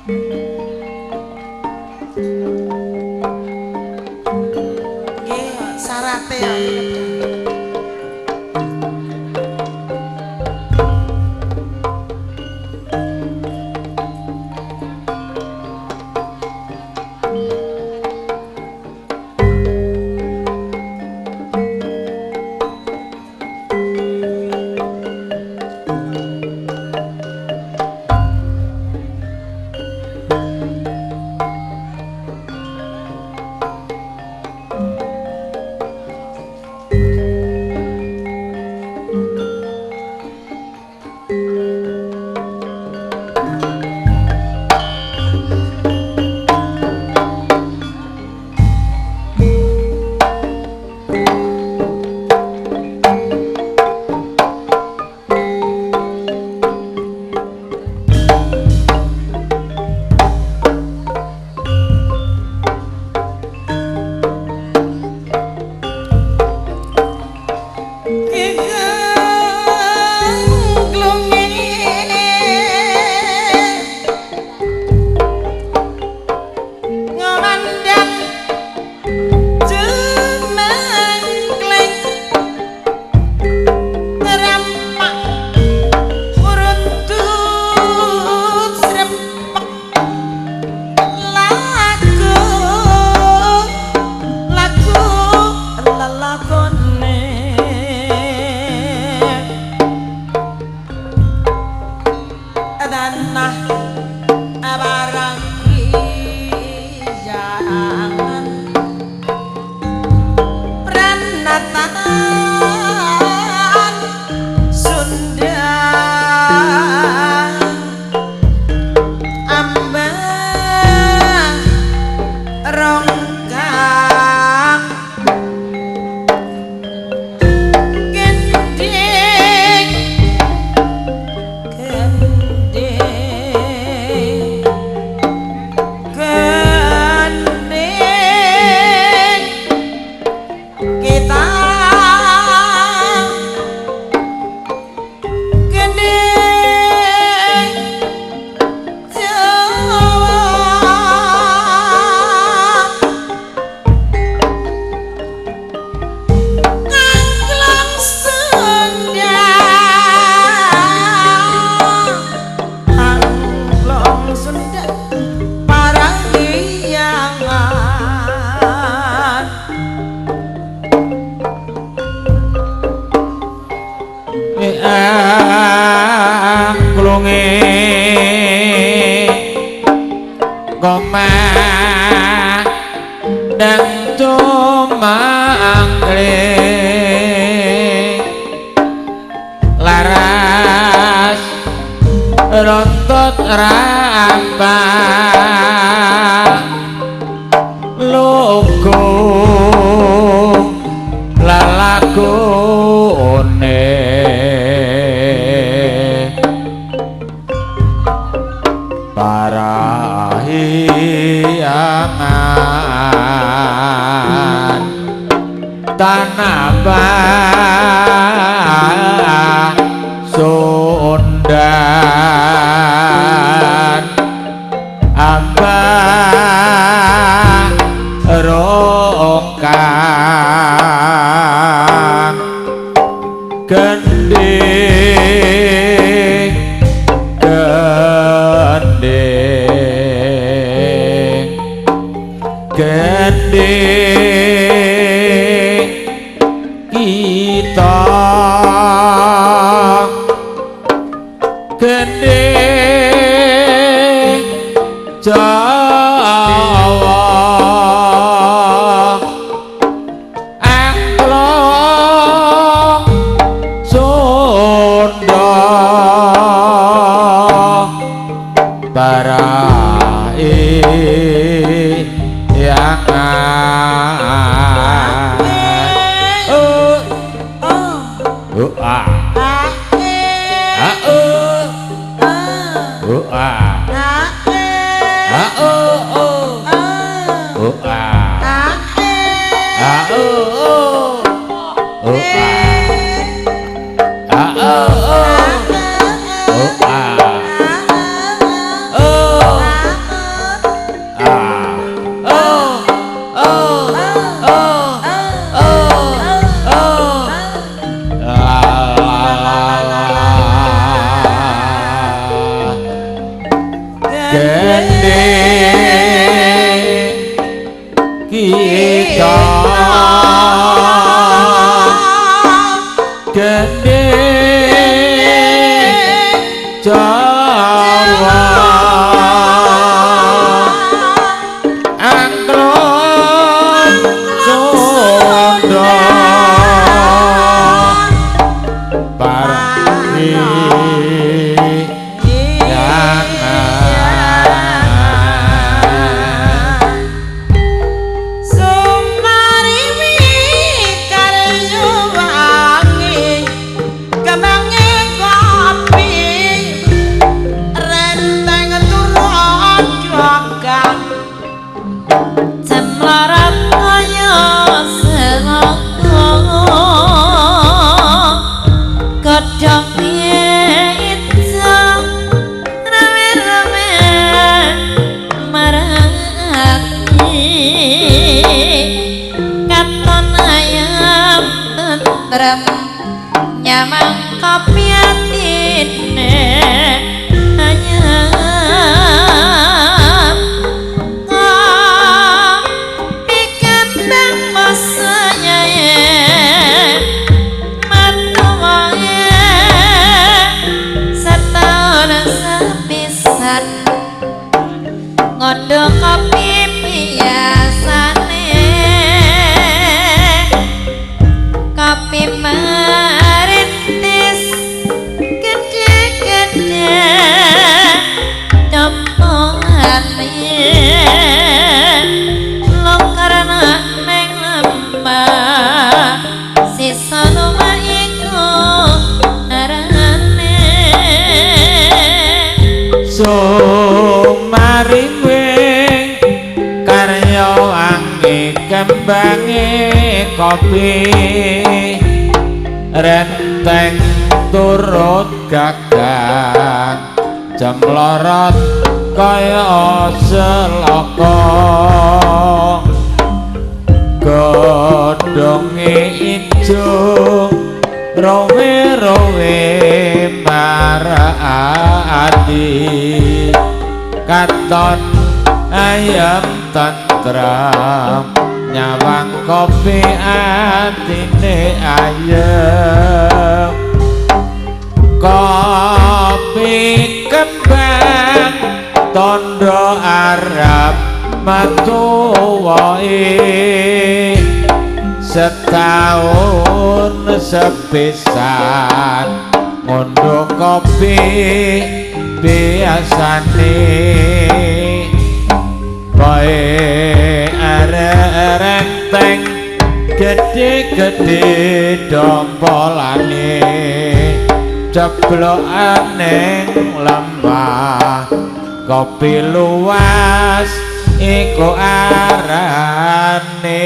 Nggih, sarate ya. Oh, ah. Oh. Gende kita, gende Jawa, angklung Sunda, parang. Sumariwi karyo wangi kembange kopi renteng turun gagang Cemlarat kaya seloko, godhonge ijo rame-rame marati, katon ayam tentrem nyamang kopi atine ayam. Kopi kembang masanya matuwae setahun sepisan ngondo kopi biasane, kopi merintis gede-gede dompongane longkarana neng lembah sisa luwih iku arane. Sumariwing karya wangi kembange kopi renteng turut gagang jemlorot kaya selaka, godhonge ijo rowe-rowe marati, katon ayem tentrem nyawang kopi atine ayem. Kopi kembang tondo Arab matuwae setahun sepisan ngondo kopi biasane, bae arek renteng gede-gede dompolane ceblokan ning lemah kopi luas iku arane.